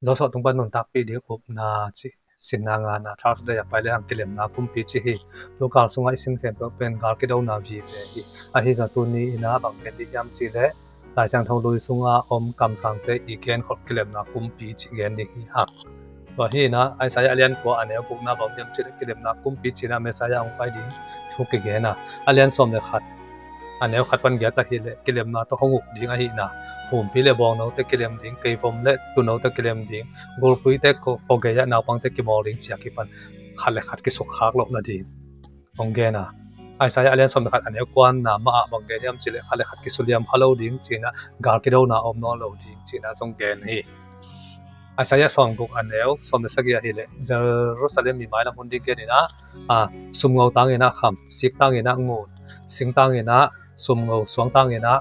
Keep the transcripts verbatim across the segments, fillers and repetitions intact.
Zawsawh tung pan nuntakpih ding upna cih sinna ngana Thursday a pai le hang kilemna kumpi cih hi. Tukal sungah i sin khempeuh pen gal kidona vive hi. Ahi zong tuni inah bang gen dih hiam cih leh Lai Siangtho Lui sungah om kamsangte i genkholh kilemna kumpi cih gen dih hi hang. Tua hi inah Isaiah a lian kua a neu gukna bang hiam cih leh kilemna kumpi cih inah Messiah hong pai ding thu kigen a, a lian sawm le khat a neu khat pan giat ahih leh kilemna tawh hong uk ding ahihna, humpi le bawngnote kilem ding, keivom le tunote kilem ding, gulpuite ko, ko gei-ah naupangte kimawl ding ci-a kipan khat le khat kisukkhak loh nading hong gen a, Isaiah a lian sawm le khat a neu kuana mah ah bang gen hiam cih leh khat le khat kisuliam pha lo ding ci inah, gal kidona om nawn lo ding ci inah zong gen hi. Isaiah sawm guk a neu sawm le sagih ahih leh Jerusalem mi mailam hun ding gen inah, a, sumngo tang inah kham, sik tang inah ngun, sing tang inah sumngo, suang tang inah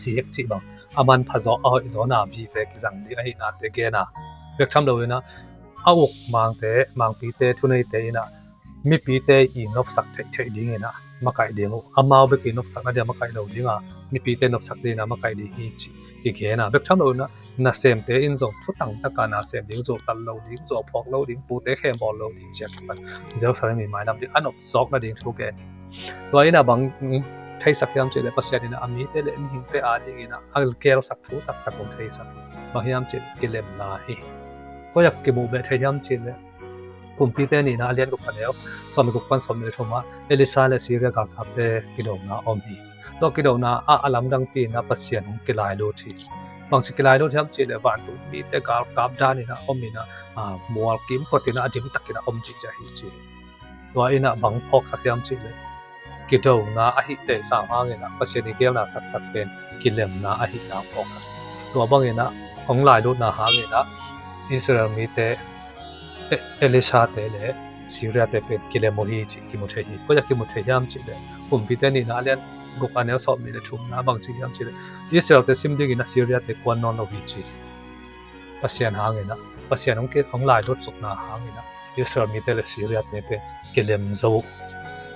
sik cih bang a manpha zaw, a hoih zawna vive kizang ding ahihnate gen a, bek tham lo inah a uk mangte, mangpite, thuneite inah mipite i nopsak theihtheih ding inah makaih ding uh, amau bek i nopsak nading a makaih lo ding a, mipite nopsak ding inah makaih ding hi cih kigen a, bek tham lo inah nasemte in zong thutang taka nasem ding, zuauhtat lo ding, zuauphawk lo ding, pute khembawl lo ding ci-a kipan Jerusalem mi mailam ding a nop zawk nading thu gen hi. Tua inah bang theisak hiam cih leh Pasian inah a mite le mihingte a ding inah a gelsak thu taktak hong theisak hi. Bang hiam cih leh kilemna hi. Koi ah kimuh beh thei hiam cih leh Kumpite nihna a lian guk a neu sawm le guk pan sawm le thum ah Elisha le Syria galkapte kidona om hi. Tua kidona ah a lamdangpi inah Pasian hong kilailut hi. Bangci kilailut hiam cih leh vantung mite galkap dan inah om inah, a, mual kimkot inah a dimtak inah om cihcia hi ci. Tua inah bang phawksak hiam cih leh kidona ahih teh sam hang inah Pasian i geelna taktak pen kilemna ahihna phawksak. Tua bang inah hong lailutna hang inah Israel mite, E-, Elisha te le Syria te pen kilem uh hi cih kimu thei hi. Koi ah kimu thei hiam cih leh Kumpite nihna a lian guk a neu sawm nih le thumna bangci hiam cih leh Israel te sim ding inah Syria te kuan nawn lo hi ci. Pasian hang inah, Pasian hong ki-, hong lailut sukna hang inah Israel mite le Syria te pen kilem zo uh,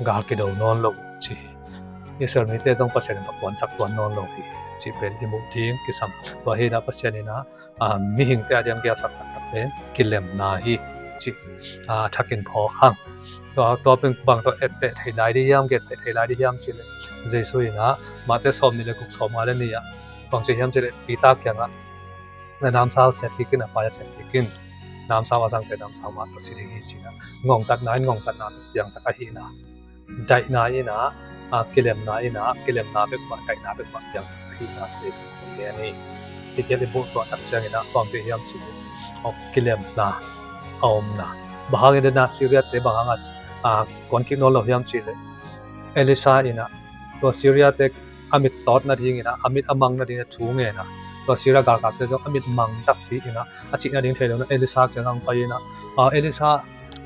gal kido nawn lo uh ci hi. Israel mite zong Pasian in va kuansak tuan nawn lo hi cih pen i muh ding kisam. Tua hi inah Pasian inah, a, mihingte a ding a geelsak taktak pen kilemna hi cih, a, thakin phawk hang. Tua, tua pen bang tawh etteh thei lai ding hiam, genteh thei lai ding hiam cih leh Jesu inah Mate sawm nih le guk sawm nga le nih ah bangci hiam cih leh Peter kiangah na namsau set kik in, a pai a set kik in, namsau a zangte namsau mah tawh si ding hi ci inah ngongtatna in ngongtatna piangsak ahihna, daihna inah, a, kilemna inah kilemna bek mah, daihna bek mah piangsak ahihna Jesu in gen hi. Hih khit i muh tuah tak ciang inah bangci hiam cih leh, aw, kilemna a omna. Bang hangin inah Syria te bang hangin, a, kuan kik nawn lo hiam cih leh Elisha inah tua Syria te a mit tawt nading inah, a mit a mang nading inah thu ngen a, tua Syria galkapte zong a mit mang takpi inah a cih nading thei lo inah Elisha kiangah pai inah, a, Elisha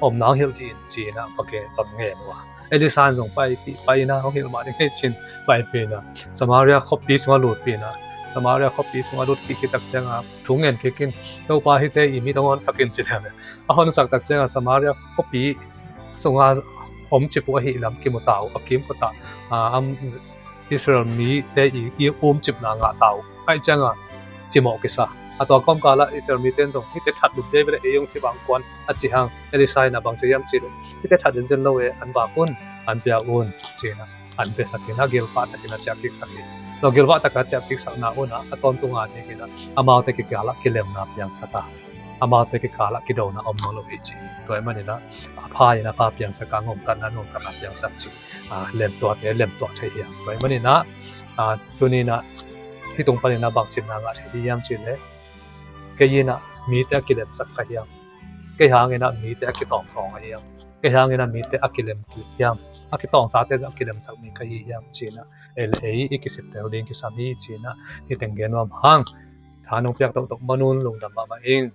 omna hong hilh dih in ci inah va ngen uh a, Elisha in zong paipih, pai inah hong hilh mah ding hi ci in paipih inah Samaria khuapi sungah lutpih inah, Samaria khuapi sungah lut kik khit tak ciangah thu ngen kik in, Topa, hihte i mit hong honsak in ci leh a honsak tak ciangah Samaria khuapi sunga omcip uh ahih lam kimu ta uh, a kimkot ah, a, am, Israel mite i, i umcipna ngah ta uh. Ahih ciangah cimawh kisa. A tua kawmkalah Israel mite in zong hihte that lut veve leh ei hong si vang kuan a cih hang Elisha inah bangci hiam cih leh hihte that zenzen lo e, an vak un, an pia un ci inah an piasak inah gilvah takin a ciahkiksak hi. Tua gilvah takin a ciahkiksakna un ah a tawntung a ding inah amaute kikalah kilemna piangsak a, amaute kikalah kidona om nawn lo hi ci. Tua ahih manin ah a pha in a pha piangsak a, ngongtatna in ngongtatna piangsak ci. A, lemtuahte lemtuah thei hi hang. Tua ahih manin ah, a, tuni inah hih tung panin ah bang simna ngah thei ding hiam cih leh kei inah mite a kilemsak ka hi hang. Kei hang inah mite a kitawngtawng ahi hang. Kei hang inah mite a kilem kik hi hang. A kitawngsate a kilemsak mi ka hi hang ci inah ei le ei i kisittel ding kisam hi ci inah hih teng gen nuam hang. Tha nong piak tohtoh man un, lungdam mahmah ing.